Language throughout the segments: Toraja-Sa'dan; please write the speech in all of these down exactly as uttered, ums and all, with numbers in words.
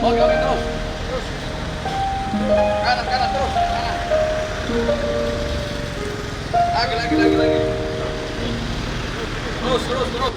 Oke, oke, terus. Terus. Kanan, kanan, terus. Kanan. Lagi, lagi, lagi, lagi. Terus, terus, terus.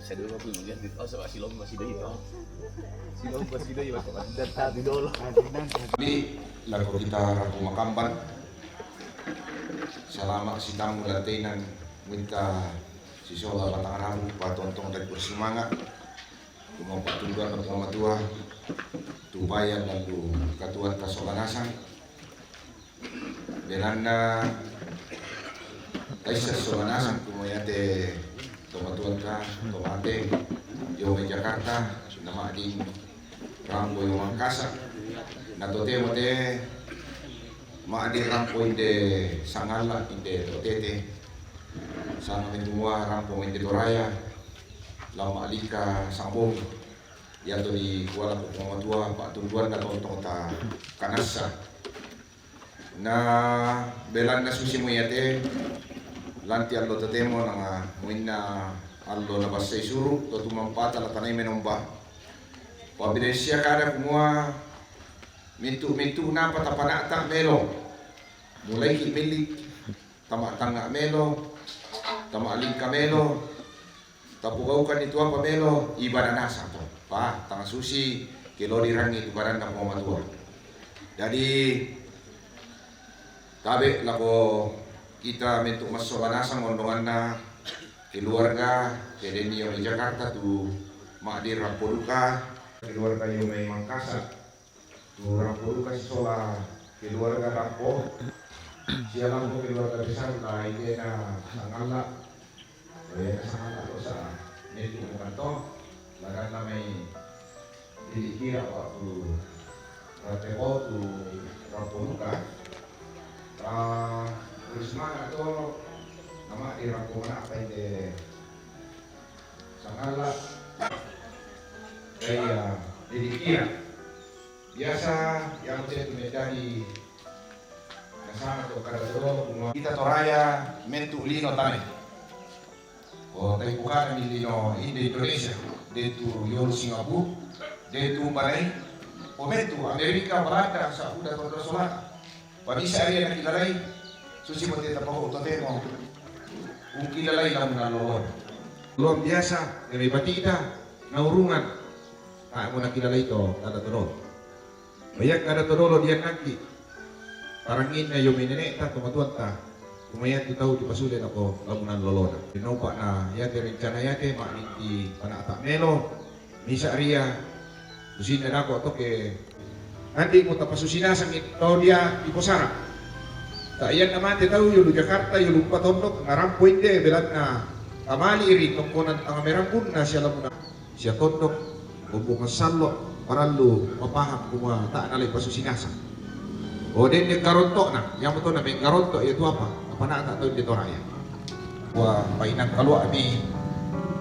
Bisa dulu aku ngeliat di, oh, sama si Lomba si Dai, oh. Si Lomba si Dai, masih datang di dulu. Di lagu kita Rabu Makamban. Salama' si tamu lantainan, minta si sola batang rabu, patontong dan kursi manga. Kumua pa'tunduan na Puang Matua, tu paya lalu katuoanta sola nasang. Belanna taissan sola nasang, kumua iate tomatuanta, tomate, dio mai Jakarta, na ma'din rampo dio Mangkasa. Na totemo te ma'din rampo inde sangalla, inde totete. Sanga mai kumua rampo mai inde Toraya, lao ma'lika sangbongi. Iato dikua lako Puang Matua, pa'tunduanna tontong ta kanassa. Na belanna susimo iate, lanti allo totemo, na muinna allo nabassai suru', to tumampata la tanai menomba. Pabila sia kada kumua, mintu'-mintu' napa tapana'ta melo. Mulaiki millik, tama tangnga melo, tama lingka melo, tapogaukanni tu apa melo, ibadah nasang to. Pa, tang susi, ke lao dirangi tu baranna Puang Matua. Jadi, tabe' lako kita mintu' massola nasang ondonganna keluarga, ke denni io mai Jakarta tu ma'din rampo duka, keluarga io mai Mangkasa. Tu rampo duka sisola keluarga rampo, sia lampu keluarga besar la idena sangalla, idena sangalla lo sa, netu mukanto, laganna mai dili kira waktu rampo tu rampo duka. Ah, terus mana to, nama di rampo mana apa ide sangalla, kaya dili kira. Biasa, yang saya tu menjadi nasama to kada to, kita Toraya mentu' lino tane. O, tai pukana mi lino inde Indonesia, de tu yolo Singapura, de tu Malai, o mentu' Amerika, Balanda, sa uda to solata. Pamisa ria nakilalai, susi mo te tapau totemo, ungkilalai lamu nalolo. Luar biasa, eme batita, naurungan, tak mo nakilalai to, kada to dolo. Bayak kada to dolo diannaki. Taranginna io mai nene'ta, tomatuatta. Kumua iatu tau dipasule lako lamu nalolona. Dinopa na iate rencana iate, ma'din di pana'ta melo. Misa ria, susinna dako to ke. Andi mo tapasusi nasangi tau dia diposara. Ta ianna mate tau io lu Jakarta, io lu patondok, narampo inde, belanna tamali ri tongkonan tanga merambunna sia lamuna. Sia tondok, bombongan sallo, parallu mapahang kumua ta nalai pasusi nasang. O dende karonto'na, iamoto na mengkaronto' ia tu apa? Apa na tak tahu di Toraya. Wa painang kalua'mi,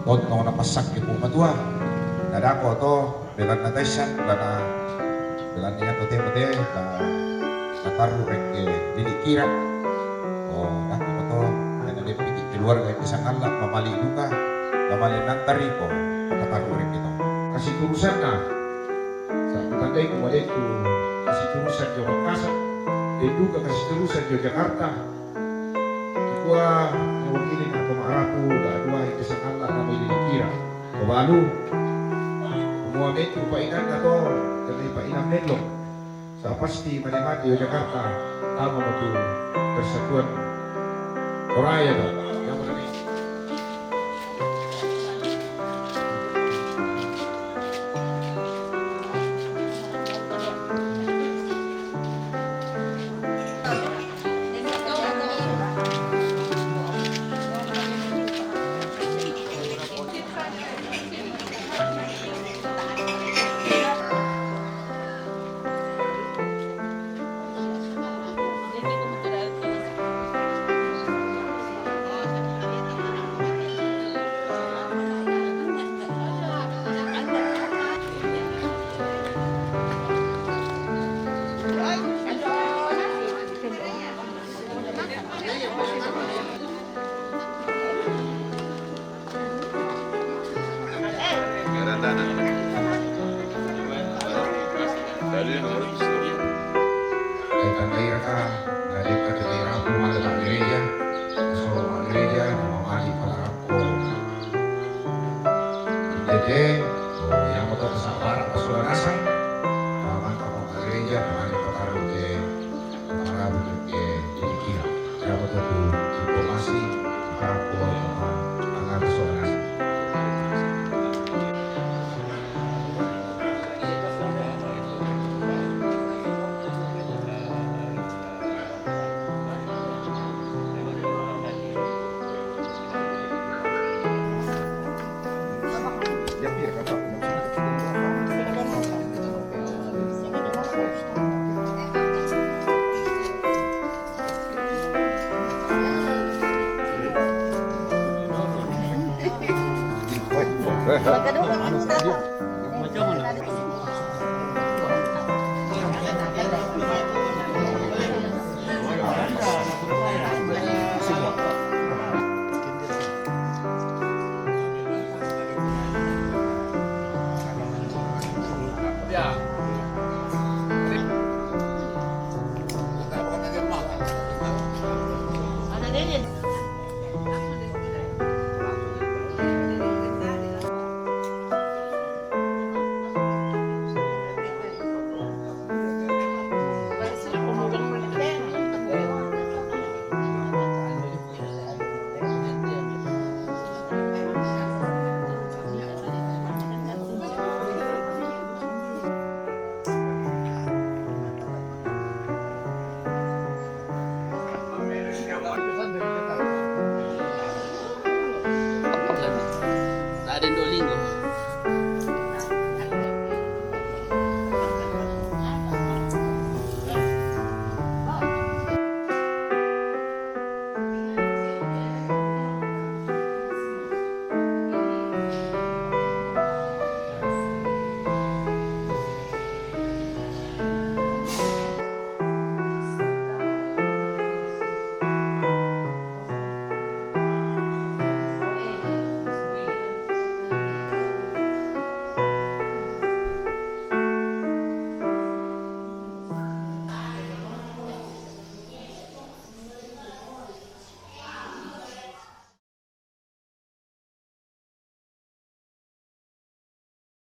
tontong napassakke Puang Matua, nadako to, belanna taissan, belanna, belanna ia to temo te, ta, tatarru rekke dili kira. O, dako to, na depiki keluarga inde sangalla, mamali duka, mamali nantari ko, tatarru rekke to. Kasiturusanna, sa kutandai ku made tu kasiturusan dio Makassar, de duka kasiturusan dio Jakarta, Kikua mewakili na pema'rapu, da dua inde sangalla na mai dili kira. Mabalu. Kumua mentu' painanna to, jadi painan mello. Sa pasti mane-mane io Jakarta, tama mo tu persatuan Toraya to. Yang mana ni?